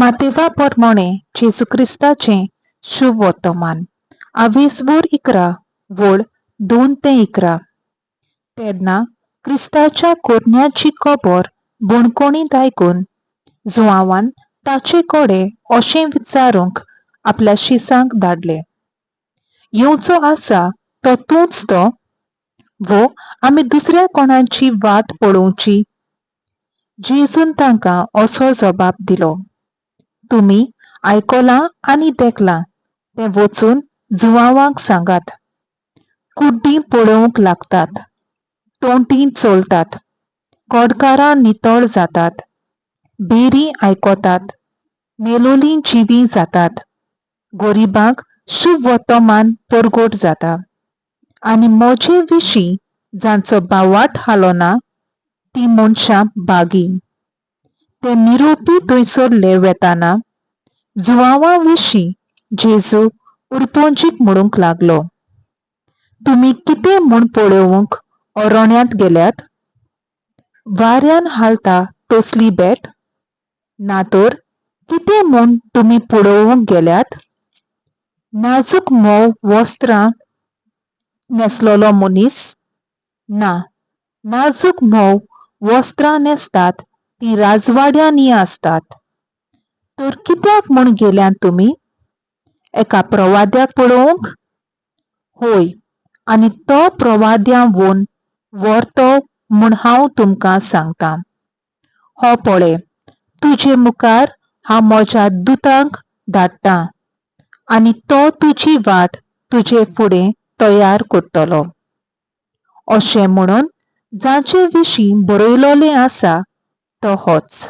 मातेवा पोरमोणे जेजू क्रिस्ताचें शुभ वर्तमान आवेसभर 11 वळ 2 ते 11. तेन्ना क्रिस्ताच्या कोरन्याची खबर बणकोणींत आयकून जुवांवान ताचे कडेन अशें विचारूंक आपल्या शिसांक धाडले, येवचो आसा तो तूंच तो वो आमी दुसऱ्या कोणाची वाट पळोवची? जेजून तांकां असो जबाब दिलो, तुमी आयकलां आनी देखलां तें वचून जुवांवांक सांगात. कुड्डीं पळोवंक लागतात, तोंटी चलतात, कोडकारां नितळ जातात, बेरीं आयकतात, मेलोलीं जिवीं जातात, गरिबांक शुभ वर्तमान परगट जाता आनी म्हजे विशीं जांचो बावाट हालोना ती मनशां बागी. ते निरोपी थंयसरले वेताना जुवांवा विशीं जेजू उरपोंजीक म्हणूंक लागलो, तुमी कितें म्हूण पळोवंक अरण्यांत गेल्यात? वाऱ्यान हालता तसली बेट? ना तर कितें म्हूण तुमी पळोवंक गेल्यात? नाजूक मोव वस्त्रां न्हेसलेलो मनीस? ना, नाजूक मोव वस्त्रां न्हेसतात तीं राजवाड्यांनी आसतात. तर कित्याक म्हूण गेल्यात तुमी? एका प्रवाद्याक पळोवंक? होय, आनी तो प्रवाद्या वोन व्हरतो म्हूण हांव तुमकां सांगतां. हो पळय, तुजे मुखार हांव म्हज्या दुतांक धाडटां आनी तो तुजी वाट तुजे फुडें तयार करतलो. अशें म्हणून जाचे विशीं बरयलोलें आसा तो होच.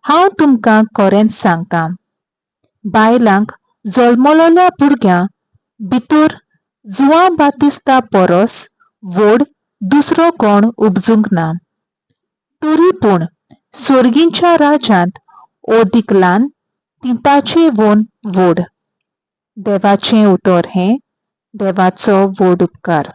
हांव तुमकां खरेंच सांगतां, बायलांक जल्मलोल्या भुरग्यां भितर जुवां बातिस्ता परस व्हड दुसरो कोण उपजूंक ना. तरी पूण सोर्गींच्या राज्यांत ओदीक ल्हान ती ताचे वोन व्हड. देवाचें उतर हें. देवाचो व्हड उपकार.